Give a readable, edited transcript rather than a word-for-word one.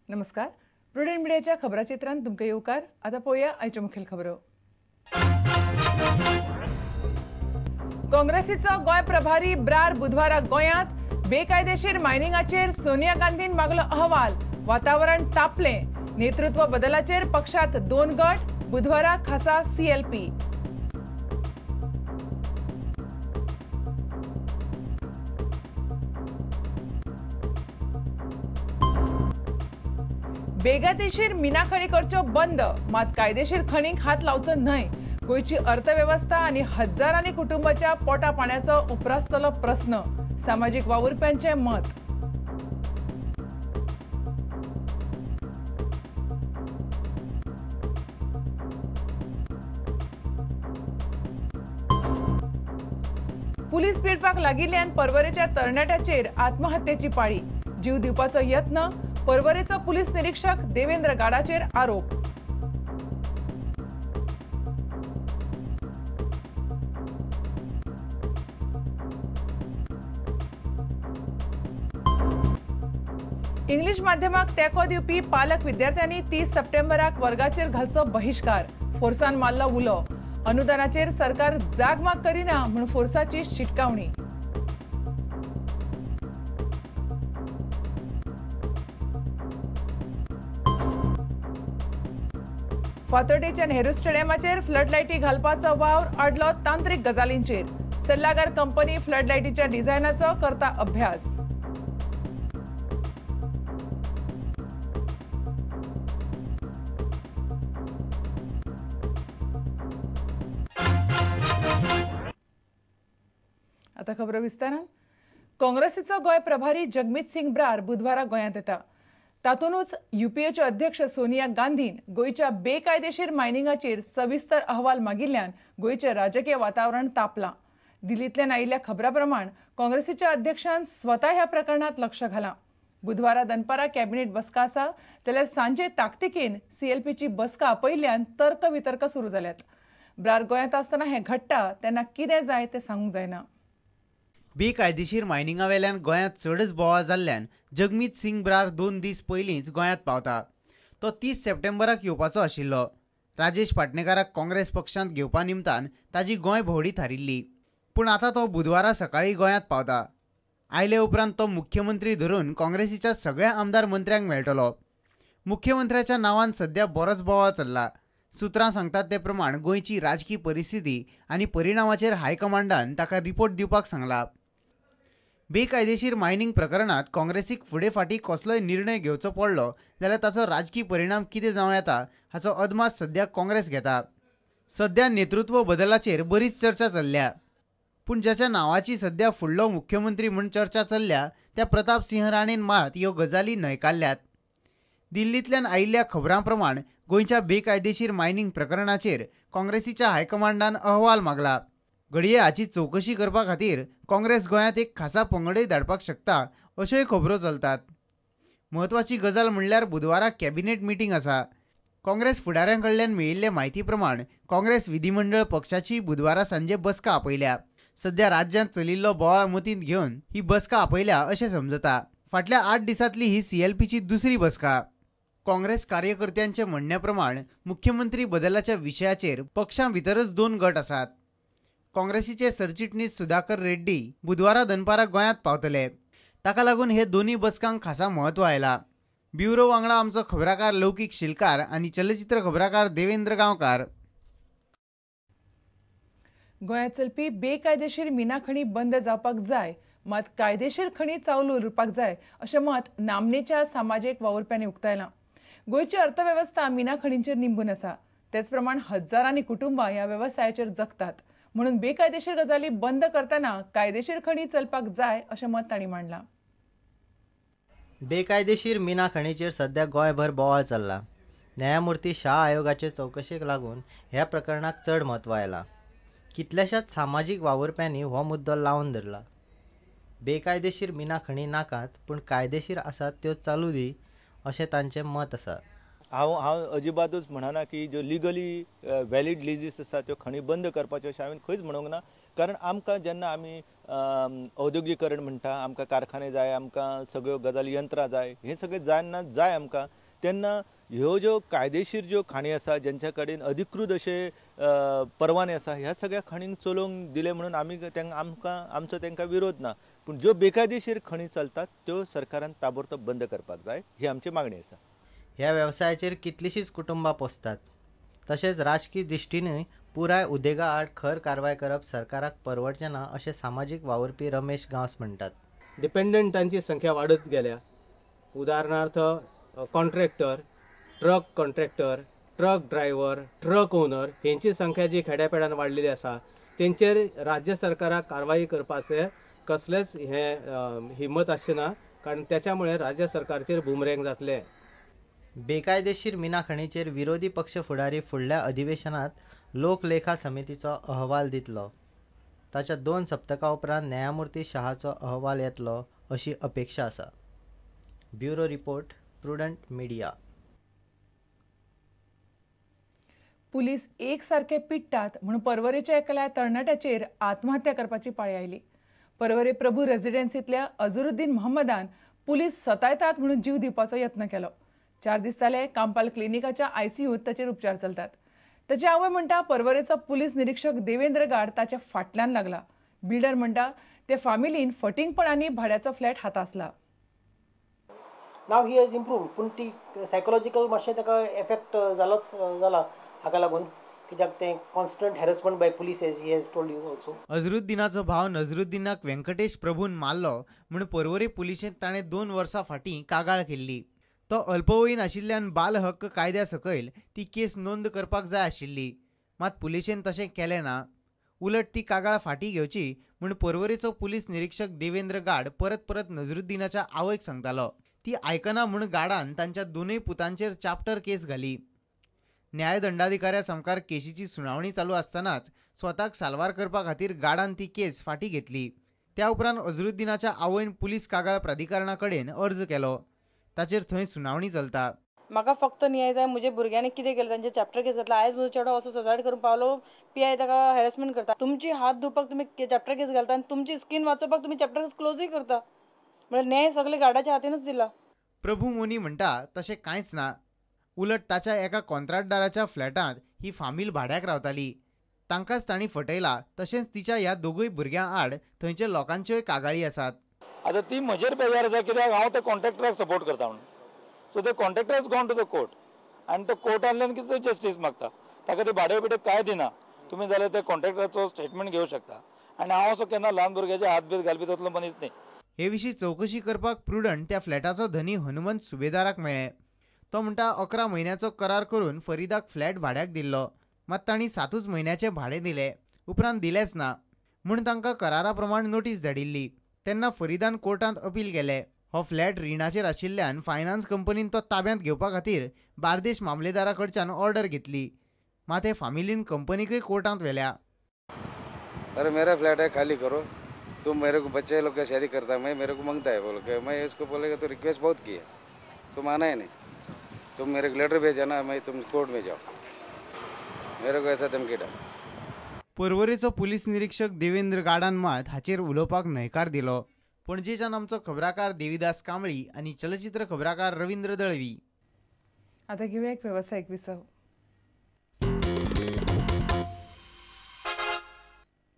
नमस्कार, प्रुडंट मीडियाच्या खबराचित्रांत तुमकां येवकार. आतां पळोवया आयच्यो मुखेल खबरो. काँग्रेसीचो गोंय प्रभारी ब्रार बुधवारा गोंयांत बेकायदेशीर मायनिंगाचेर सोनिया गांधीन मागलो अहवाल. वातावरण तापलें. नेतृत्व बदलाचेर पक्षात दोन गट. बुधवारा खासा सीएलपी. बेकायदेशीर मिना खणी करच्यो बंद, मात कायदेशीर खणींक हात लावचो न्हय. गोंयची अर्थवेवस्था आनी हजारांनी कुटुंबाच्या पोटा पाण्याचो उप्रासतलो प्रस्न, सामाजीक वावुरप्यांचें मत. पुलीस पिडपाक लागिल्ल्यान पर्वरेच्या तरणाट्याचेर आत्महत्येची पाळी. जीव दिवपाचो यत्न. पर्वरेचो पुलीस निरीक्षक देवेंद्र गाडाचेर आरोप. इंग्लीश माध्यमाक तेंको दिवपी पालक विद्यार्थ्यांनी 30 सप्टेंबराक वर्गाचेर घालचो बहिश्कार. फोर्सान मारलो उलो. अनुदानाचेर सरकार जागमाग करिना म्हूण फोर्साची शिटकावणी. फातोर्डेच्या नेहरू स्टेडियमाचेर फ्लडलायटी घालपाचो वावर अडलो तांत्रिक गजालींचेर. सल्लागार कंपनी फ्लडलायटीच्या डिझायनाचो करता अभ्यास. आता खबर विस्तारान. काँग्रेसीचो गोंय प्रभारी जगमीत सिंग ब्रार बुधवारा गोंयांत येता. तातूंतच युपीएचे अध्यक्ष सोनिया गांधीन गोंयच्या बेकायदेशीर मायनिंगाचेर सविस्तर अहवाल मागिल्ल्यान गोंयचें राजकीय वातावरण तापलां. दिल्लींतल्यान आयिल्ल्या खबरां प्रमाण काँग्रेसीच्या अध्यक्षान स्वता ह्या प्रकरणांत लक्ष घालां. बुधवारा दनपारा कॅबिनेट बसका आसा, जाल्यार सांजे ताकतिकेन सीएलपीची बसका आपयिल्ल्यान तर्क वितर्क सुरू जाल्यात. ब्रार गोंयांत आसतना हें घडटा तेन्ना कितें जाय तें सांगूंक जायना. बेकायदेशीर मायनिंगा वेल्यान गोंयांत चडच बोवाळ जाल्ल्यान जगमीत सिंग ब्रार 2 दीस पयलींच गोंयांत पावता. तो 30 सप्टेंबराक येवपाचो आशिल्लो. राजेश पाटणेकाराक काँग्रेस पक्षांत घेवपा निमतान ताजी गोंय भोंवडी थारिल्ली. पूण आतां तो बुधवारा सकाळीं गोंयांत पावता. आयले उपरांत तो मुख्यमंत्री धरून काँग्रेसीच्या सगळ्या आमदार मंत्र्यांक मेळटलो. मुख्यमंत्र्याच्या नांवान सद्या बरोच बोवाळ चल्ला. सुत्रां सांगतात ते प्रमाण गोंयची राजकी परिस्थिती आनी परिणामाचेर हायकमांडान ताका रिपोर्ट दिवपाक सांगला. बेकायदेशीर मायनिंग प्रकरणात काँग्रेसीक फुडें फाटीं कसलोय निर्णय घेवचो पडलो जाल्यार ताचो राजकी परिणाम कितें जावं येता हाचो अदमास सद्या काँग्रेस घेता. सद्या नेतृत्व बदलाचेर बरीच चर्चा चल्ल्या. पूण ज्याच्या नांवाची सद्या फुडलो मुख्यमंत्री म्हूण चर्चा चल्ल्या त्या प्रताप सिंह राणेन मात ह्यो गजाली न्हयकारल्यात. दिल्लींतल्यान आयिल्ल्या खबरां प्रमाण गोंयच्या बेकायदेशीर मायनिंग प्रकरणाचेर काँग्रेसीच्या हायकमांडान अहवाल मागला. घडये हाची चवकशी करपा खातीर काँग्रेस गोंयांत एक खासा पंगडय धाडपाक शकता अश्योय खबरो चलतात. म्हत्वाची गजाल म्हणल्यार बुधवारा कॅबिनेट मिटींग आसा. काँग्रेस फुडाऱ्यां कडल्यान मेळिल्ले म्हायती प्रमाण काँग्रेस विधिमंडळ पक्षाची बुधवारा सांजे बसका आपयल्या. सद्या राज्यांत चलिल्लो बोवाळ मतींत घेवन ही बसका आपयल्या अशें समजता. फाटल्या 8 दिसांतली ही सीएलपीची दुसरी बसका. काँग्रेस कार्यकर्त्यांच्या म्हणण्या प्रमाण मुख्यमंत्री बदलाच्या विशयाचेर पक्षां भितरच 2 गट आसात. काँग्रेसीचे सरचिटणीस सुधाकर रेड्डी बुधवारा दनपारा गोंयांत पावतले. ताका लागून हे दोनूय बसकांक खासा म्हत्व आयला. ब्युरो वांगडा आमचो खबराकार लौकीक शिलकार आनी चलचित्र खबराकार देवेंद्र गांवकार. गोंयांत चलपी बेकायदेशीर मिना खणी बंद जावपाक जाय, मात कायदेशीर खणी चालू उरपाक जाय अशें मत नामनेच्या सामाजीक वावुरप्यांनी उक्तायलां. गोंयची अर्थवेवस्था मिना खणींचेर निंबून आसा. तेच प्रमाण हजारांनी कुटुंबां ह्या वेवसायाचेर जगतात. म्हणून बेकायदेशीर गजाली बंद करतना कायदेशीर खणी चलपाक जाय अशें मत तांणी मांडलां. बेकायदेशीर मिना खणीचेर सध्या गोंयभर बोवाळ चल्ला. न्यायमूर्ती शाह आयोगाचे चवकशेक लागून ह्या प्रकरणाक चड म्हत्व आयलां. कितल्याशाच सामाजीक वावुरप्यांनी हो मुद्दो लावन धरला. बेकायदेशीर मिना खणी नाकात, पूण कायदेशीर आसात त्यो चालू दी अशें तांचें मत आसा. हांव हांव अजिबातूच म्हणना की ज्यो लिगली व्हॅलीड लिजीस आसा त्यो खणी बंद करपाच्यो अशें हांवें खंयच म्हणूंक ना. कारण आमकां जेन्ना आमी औद्योगीकरण म्हणटा, आमकां कारखाने जाय, आमकां सगळ्यो गजाली यंत्रां जाय, हें सगळें जेन्ना जाय आमकां तेन्ना ह्यो ज्यो कायदेशीर ज्यो खाणी आसा ज्यांच्या कडेन अधिकृत अशे परवाने आसा ह्या सगळ्या खणींक चलोवंक दिले म्हणून आमी आमकां आमचो तांकां विरोध ना. पूण ज्यो बेकायदेशीर खणी चलतात त्यो सरकारान ताबडतोब बंद करपाक जाय ही आमची मागणी आसा. ह्या वेवसायाचेर कितलींशींच कुटुंबां पोसतात. तशेंच राजकी दृश्टीनूय पुराय उद्देगा आड खर कारवाय करप सरकाराक परवडचें ना अशें सामाजीक वावुरपी रमेश गांवस म्हणटात. डिपेंडंटांची संख्या वाडत गेल्या. उदाहरणार्थ contractor, truck contractor, truck driver, truck owner हेंची संख्या जी खेड्यापेड्यान वाडलेली आसा तेंचेर राज्य सरकाराक कारवाई करपाचे कसलेच हे हिम्मत आसची ना, कारण त्याच्यामुळे राज्य सरकारचेर बुमरेंग जातले. बेकायदेशीर मिना खणीचेर विरोधी पक्ष फुडारी फुडल्या अधिवेशनात लोकलेखा समितीचो अहवाल दितलो. ताच्या 2 सप्तकां उपरांत न्यायमूर्ती शहाचो अहवाल येतलो अशी अपेक्षा आसा. Bureau report, Prudent Media. Police एक सारखे पिडटात म्हणून परवरेच्या एकल्या तरणाट्याचेर आत्महत्या करपाची पाळी आयली. परवरे प्रभू रेजिडेन्सींतल्या अझरुद्दीन मोहम्मदान पुलीस सतायतात म्हणून जीव दिवपाचो यत्न केलो. 4 दीस जाले कांपाल क्लिनिकाच्या आयसीयूत ताचेर उपचार चलतात. ताची आवय म्हणटा परवरेचो पुलीस निरीक्षक देवेंद्र गाड ताच्या फाटल्यान लागला. बिल्डर म्हणटा ते फामिलीन फटिंगपणांनी भाड्याचो फ्लॅट हातासला. नाव he has improved, पूण ती सायकोलॉजिकल मातशें ताका एफेक्ट जालोच जाला हाका लागून, कित्याक तें constant harassment by police as he has told you also. अझरुद्दीनाचो भाव नजरुद्दीनाक व्यंकटेश प्रभून मारलो म्हूण परवरे पुलिशेंत ताणें 2 वर्सां फाटीं कागाळ केल्ली. तो अल्पवयीन आशिल्ल्यान बाल हक्क कायद्या सकयल ती केस नोंद करपाक जाय आशिल्ली, मात पुलिशेन तशें केलें ना. उलट ती कागाळ फाटीं घेवची म्हूण परवरेचो पुलीस निरीक्षक देवेंद्र गाड परत परत नजरुद्दीनाच्या आवयक सांगतालो. ती आयकना म्हूण गाडान तांच्या 2 पुतांचेर चाप्टर केस घाली. न्यायदंडाधिकाऱ्या सामकार केशीची सुनावणी चालू आसतनाच स्वताक साल्वार करपा खातीर गाडान ती केस फाटीं घेतली. त्या उपरांत अझरुद्दीनाच्या आवयन पुलीस कागाळ प्राधिकरणा कडेन अर्ज केलो. ताचेर थंय सुनावणी चलता. म्हाका फक्त न्याय जाय. म्हज्या भुरग्यांनी कितें केलें, तांचे चॅप्टर केस घातला. आयज म्हजो चेडो असो सुसायड करून पावलो, पी I ताका हॅरेसमेंट करता. तुमची हात धुवपाक तुमी चॅप्टर केस घालता आनी तुमची स्कीन वाचोवपाक तुमी चॅप्टर केस क्लोजूय करता. म्हळ्यार न्याय सगळे गार्डाच्या हातीनूच दिला. प्रभू मोनी म्हणटा तशें कांयच ना. उलट ताच्या एका कॉन्ट्राक्टदाराच्या फ्लॅटांत ही फामील भाड्याक रावताली. तांकांच तांणी फटयला. तशेंच तिच्या ह्या 2 भुरग्यां आड थंयच्या लोकांच्योय कागाळी आसात. आतां ती म्हजेर बेजार आसा कित्याक हांव त्या कॉन्ट्रॅक्टराक सपोर्ट करता म्हणून. सो ते contractor has gone to the court आनी तो कोर्टांतल्यान कितें जस्टीस मागता. ताका ते भाडे बिडे कांय दिना. तुमी जाल्यार त्या कॉन्ट्रॅक्टराचो स्टेटमेंट घेवं शकता. आनी हांव असो केन्ना ल्हान भुरग्याचे हात बीत घालपी तसलो मनीस न्ही. हे विशीं चवकशी करपाक प्रुडंट त्या फ्लॅटाचो धनी हनुमंत सुबेदाराक मेळ्ळे. तो म्हणटा 11 म्हयन्याचो करार करून फरीदाक फ्लॅट भाड्याक दिल्लो, मात तांणी 7 म्हयन्याचें भाडें दिलें, उपरांत दिलेंच ना म्हूण तांकां करारा प्रमाण नोटीस धाडिल्ली. तेन्ना फरीदान कोर्टांत अपील केलें. हो फ्लॅट रिणाचेर आशिल्ल्यान फायनान्स कंपनीन तो ताब्यांत घेवपा खातीर बार्देश मामलेदारा कडच्यान ऑर्डर घेतली. मात हे फामिलीन कंपनीकय कोर्टांत व्हेल्या. अरे मेरा फ्लैट है, खाली करो. तुम मेरे को बच्चे लोग का शादी करता है, मैं मेरे को मांगता है बोल के मैं इसको बोलेगा तो रिक्वेस्ट बहुत किया, तुम आना ही नहीं. तुम मेरे को लेटर भेजना, मैं तुम कोर्ट में जाओ, मेरे को ऐसा धमकी डाल. परवरेचो पुलीस निरीक्षक देवेंद्र गाडान मात हाचेर उलोवपाक न्हयकार दिलो. पणजेच्यान आमचो खबराकार देवीदास कांबळी आनी चलचित्र खबराकार रवींद्र दळवी. आता घेऊया एक व्यावसायिक विसव.